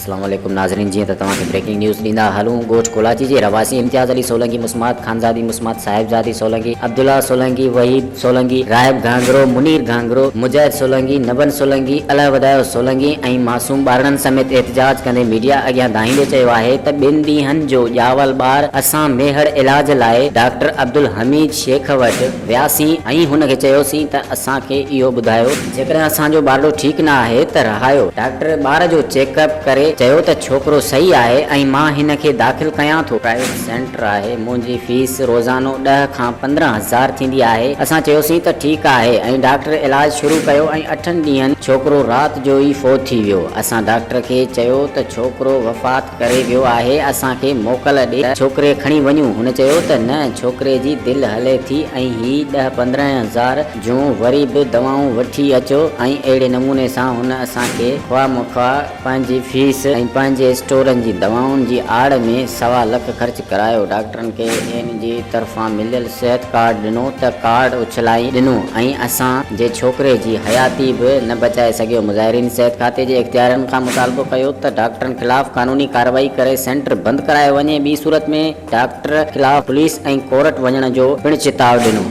اسلام عليڪم ناظرين جيئن ته توهان کي بريڪنگ نيوز ڏيندا هلون ڳوٺ ڪولاچي جي رهواسي امتياز علي سولنگي مسمات خانزادي مسمات صاحبزادي سولنگي عبدالله سولنگي وحيد سولنگي راهب گهانگهرو منير گهانگهرو مجاهد سولنگي نبن سولنگي الهه ودايو سولنگي ۽ معصوم ٻارڙن سميت احتجاج ڪندي ميڊيا اڳيان دانهيندي چيو آهي ته ٻن ڏينهن جو ڄاول ٻار اسان ميهڙ علاج لاء ڊاڪٽر عبدالحميد شيخ وٽ وياسين ۽ هن کي چيوسين ته اسان کي اهو ٻڌايو جيڪڏهن اسان جو ٻارڙو ٺيڪ نه آهي ته رهايو. ڊاڪٽر ٻار جو چيڪ اپ ڪري چيو ته ڇوڪرو صحيح آهي ۽ مان هن کي داخل ڪيان ٿو. پرائيويٽ سينٽر آهي، منهنجي فيس روزانو ڏهه کان 15 هزار ٿيندي آهي. اسان چيوسين ته ٺيڪ آهي ۽ ڊاڪٽر علاج شروع ڪيو ۽ اٺن ڏينهن ڇوڪرو رات جو ئي فوت ٿي ويو. اسان ڊاڪٽر کي چيو ته ڇوڪرو وفات ڪري ويو آهي، اسان کي موڪل ڏي ته ڇوڪري کڻي وڃون. هن چيو ته نه، ڇوڪري جي دل هلي ٿي ۽ هي ڏهه 15 هزار جون وري به دوائون وٺي اچو ۽ اهڙي نموني سان هن اسان کي خواهه مخواهه پنهنجي فيس ۽ پنهنجي اسٽورن جي دوائن جي آڙ ۾ سوا لک خرچ ڪرايو. ڊاڪٽرن کي اين جي طرفان مليل صحت ڪارڊ ڏنو ته ڪارڊ اڇلائي ڏنو ۽ اسان جي ڇوڪري جي حياتي به نه بچائي سگهيو. مظاهرين صحت کاتي جي اختيارين کان مطالبو ڪيو ته ڊاڪٽرن خلاف قانوني ڪارروائي ڪري سينٽر بند ڪرايو وڃي ٻي صورت ۾ ڊاڪٽر خلاف پوليس ۽ ڪورٽ وڃڻ جو پڻ چتاء ڏنو.